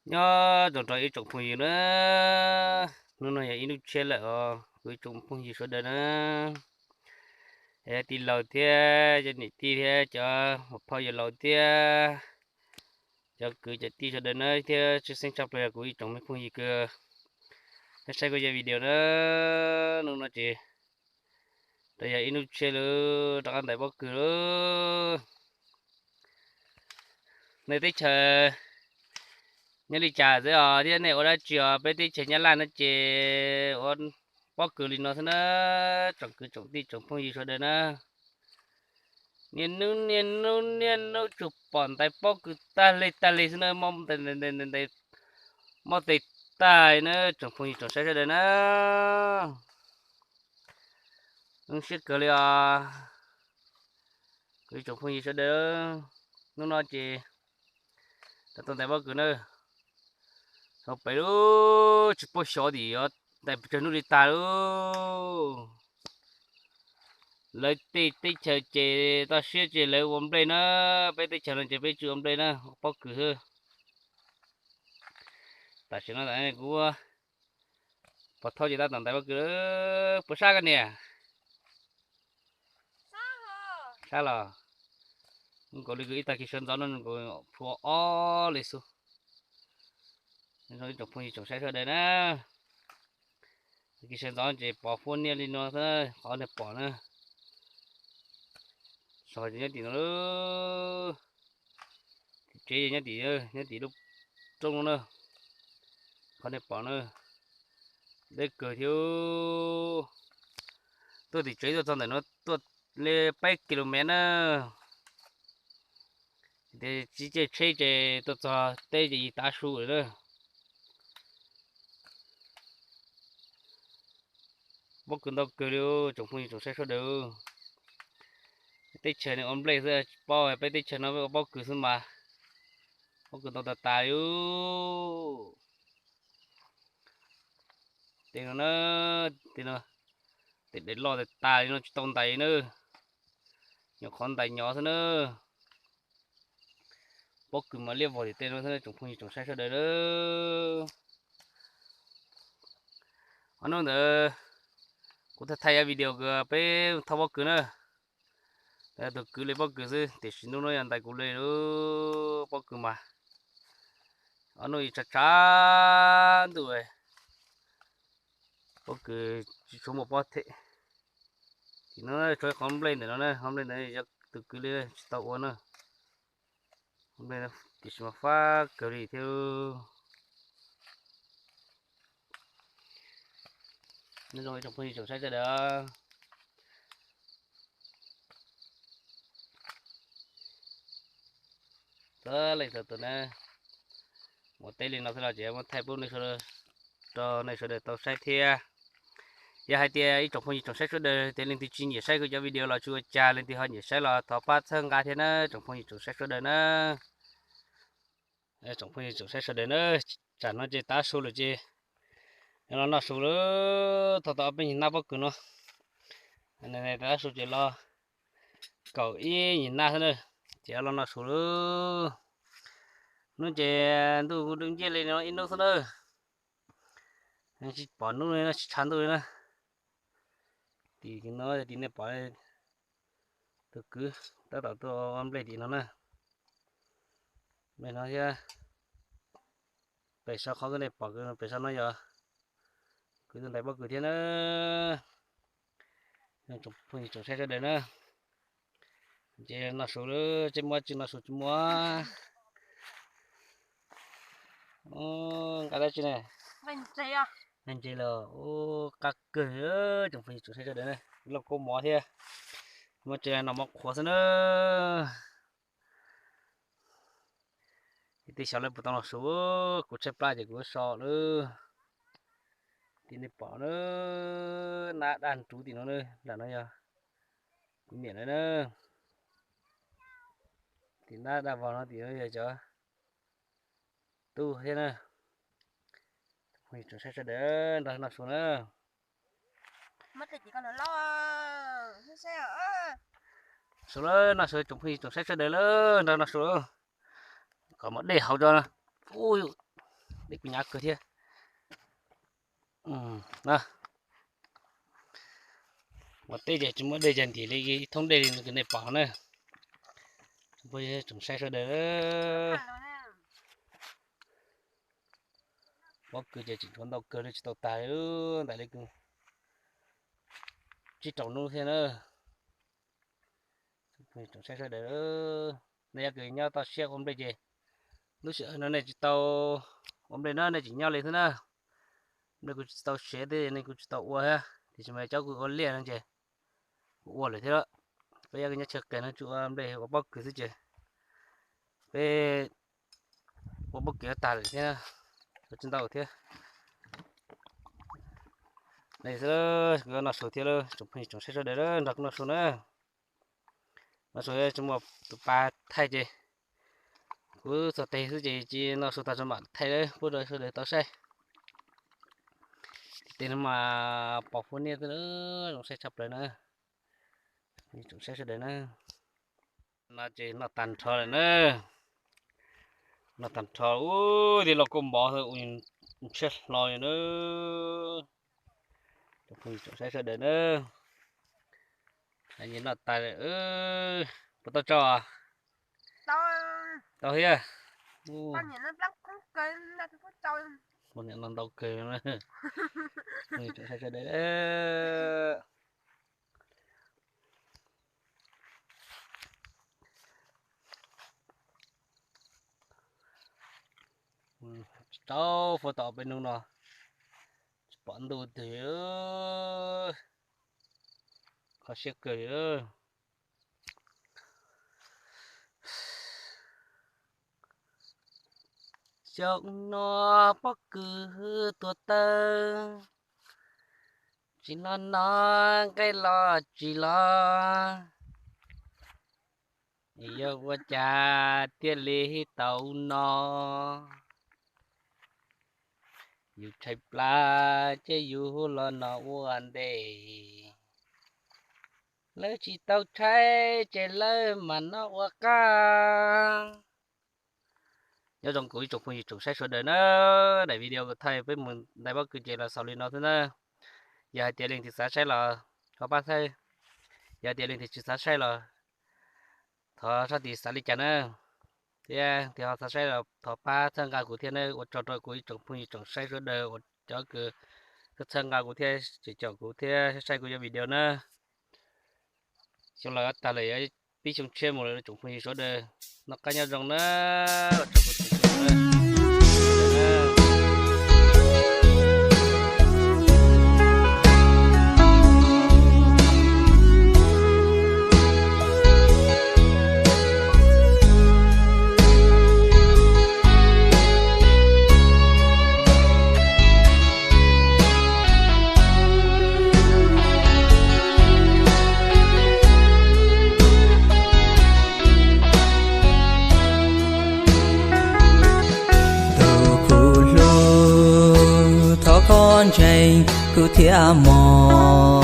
Nyob zoo rau ib tsoom phooj ywg na, hnub no yog ib hnub tshiab lawm os kuv ib tsoom phooj ywg sawv daws na. Yog tij laug thiab cov niam tij thiab cov muam phauj yawg laus thiab cov kwv cov tij sawv daws na, thiab tshwj xeeb tshaj plaws yog kuv ib tsoom me phooj ywg kws saib kuv cov video na. Hnub no ces rau yog ib hnub tshiab lawm rov qab ntais pob kws lawm. Nej teb chaws nyob li cas xwb os thiab nej ua dab tsi os? Peb teb chaws Nyab Laj no ces ua pob kws li no xwb na, tsoom kwv tsoom tij tsoom phooj ywg sawv daws na. Niaj hnub niaj hnub niaj hnub tsuas pom ntais pob kws tag li tag li xwb na, mob tes tag na tsoom phooj ywg tsoom saib sawv daws na. Zoo siab kawg li os kuv ib tsoom phooj ywg sawv daws. Hnub no ces rov tau ntais pob kws na, hauv pem lub tsis paub xyov tim yuav ntais pes tsawg hnub li tag lauj. Lawv tej teb chaws ces toj siab ces lawv ua nplej na, peb teb chaws no ces peb tsis ua nplej na, ua pob kws xwb. Tam sim no kuv pov thauj ces tab tom ntais pob kws. Puas sab koj niam? Sab los? Nkaus li kuv ib tag kis sawv ntxov no nkaus plhuav ob li xwb. Ib tsoom phooj ywg tsoom saib sawv daws na, kis sawv ntxov ces pov huab niaj li no xwb, qhov nej pom na. Sov ces nyob tim no, tim tsev ces nyob tim, nyob tim lub roob no na. Qhov nej pom na, deb kawg thiab. Tuaj tim tsev tuaj txog ntawm no tuaj li peb kilomev na. Ces tsis caij tsheb ces tuaj txog teb ces yim tav su lawm na. Pob kws ntau kawg li tsoom phooj ywg tsoom saib sawv daws. Teb chaws no ua nplej xwb tsis paub, peb teb chaws no ua pob kws xwb mas pob kws ntau tas tas li. Tej no na, tej no, tej daim loj tas tas li no tsis tau ntais na, nyuam qhuav ntais nyov xwb na. Pob kws mas liab vog tim tej no xwb tsoom phooj ywg tsoom saib sawv daws na. Ob hnub ntawd kuv thaij thaij video kws peb thauj pob kws na. Tus kwv li pob kws xwb tiam sis hnub no yog ntais kuv li lub pob kws mas ob hnub ib tshav tshav ntuj, pob kws tsis tshua muaj pob them. Tim no tshuav qhov nplej ntawm no na, qhov nplej ntawd yog tus kwv li tsis tau ua na. Tiam sis mas fab kawg li thiab. Nyob zoo ib tsoom phooj ywg tsoom saib sawv daws. Txawv leej txawv tus na, mus teb li no xwb los ces muab thaij pub nej, rau nej sawv daws tau saib thiab. Yog hais tias ib tsoom phooj ywg tsoom saib sawv daws tias leej twg tsis nyiam saib kuv cov video los tsis ua cas, leej twg ho nyiam saib los thov pab txhawb nqa thiab na tsoom phooj ywg tsoom saib sawv daws na. Tsoom phooj ywg tsoom saib sawv daws na, tsam no ces tav su lawm ces los noj su lawm, thauj tau ob peb nyuag nab pob kws no. Tav su ces los kaum ib nyuag nab xwb na, ces los noj su lawm. Hnub ces ntuj kuj dub nciab li no ib hnub xwb na, tsis pom hnub li na, tsis tshav ntuj li na. Tim no tim nej pom tus kwv tab tom tuaj ua nplej tim no na. Nplej no thiab, pem sab qhov nej pom pem sab no yog kwv tuaj ntais pob kws thiab na. Tsoom phooj ywg tsoom saib sawv daws na, ces noj su lawm, tsis muaj tsis noj su tsis muaj. Nqa dab tsi ne? Ntses los, qab kawg, tsoom phooj ywg tsoom saib sawv daws na, loj kua mov thiab, muaj tsis noj mov qhuav xwb na. Tej xyov lawv puas tau noj su, kuv tshaib plab ces kuv so lawm. Tim nej pom na, nab daj nruv tim no na, nram no yog kuv niam lawv na. Tim nab daj vog no tim no yog cov tub thiab na. Tsoom saib sawv daws nrog noj su na. Su lawm, noj su tsoom phooj ywg tsoom saib sawv daws lawm, nrog noj su lawm. Kom mov dej haus tso. Ub, Dej kuj hnyav kawg thiab. Ua teb ces tsis muaj dej cag ntim li, ib thoob dej li nej pom na. Tsoom saib sawv daws, pob kws ces tseem tshuav ntau kawg li tsis tau tag li, ntais li tsib rau hnub thiab na. Tsoom saib sawv daws, nej yog kws nyob toj siab ua nplej ces lub sij hawm no nej tsis tau ua nplej no nej tsis nyob li xwb na. Nplej kuj tsis tau siav thiab nej kuj tsis tau ua thiab, tiam sis mas cov kuj ua liaj no ces kuj ua lawm thiab. Peb yog kws nyob chaw qis no tsis ua nplej ua pob kws xwb ces peb ua pob kws tag lawm thiab, tsis ntau thiab. Li xwb, kuv yuav noj su thiab lauj, tsoom phooj ywg tsoom saib sawv daws nrog kuv noj su na. Noj su tsis muaj tus pa thaij ces kuv txog teg xwb ces tsis noj su tag tso mam thaij lawm pub rau sawv daws tau saib. Tim tej no mas pom huab niab xwb, zoo saib tshaj plaws na. Tsoom saib sawv daws na, no ces noj tag nrho lawm na. Noj tag nrho ub, tij laug Koob Npov ua ntshiab hlo li na. Tsoom phooj ywg tsoom saib sawv daws na, noj tas lawm, puas tau tso? Tau thiab. Ua niam no ntau kawg na. Tsoom saib sawv daws, tsis tau fuab tom peb hnub no, tsis pom ntuj twg, kho siab kawg li. Xyoo no pob kws tuag tawg, tsis los no nqaij los tsis los, yog ua cas thiaj li tau no. Yus tshaib plab ces yus los no ua ntej, lawv tsis tau tshaib ces lawv mam no ua qab. Nyob zoo kuv ib tsoom phooj ywg tsoom saib sawv daws na, daim video kuv thaij peb mus ntais pob kws ces los xaus li no xwb na. Yog hais tias leej twg xav saib los thov pab thaij, yog hais tias leej twg tsis xav saib los thov sab tis xav li cas na. Thiab tig ho xav saib los thov pab txhawb nqa kuv thiab na, ua tsaug rau kuv ib tsoom phooj ywg tsoom saib sawv daws uas cov kws txhawb nqa kuv thiab tseem caum kuv thiab saib kuv cov video na. Xyoo laus yuav tag lawm, yuav pib xyoo tshiab mus lawm tsoom phooj ywg sawv daws, noj qab nyob zoo na. Tus kuv hlub, thov koj ntseeg kuv thiab mog.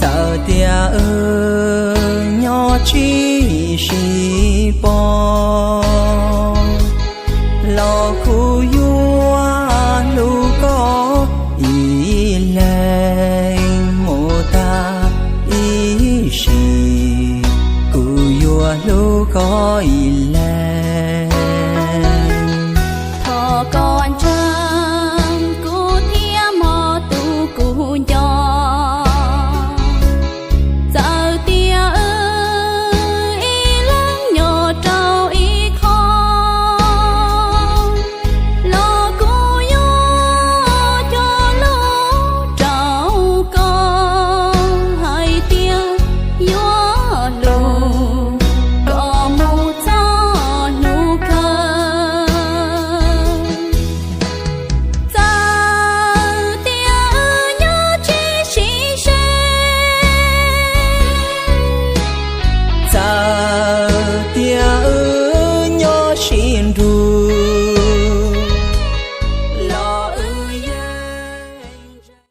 Txawm tias wb nyob tsis sib pom, los kuv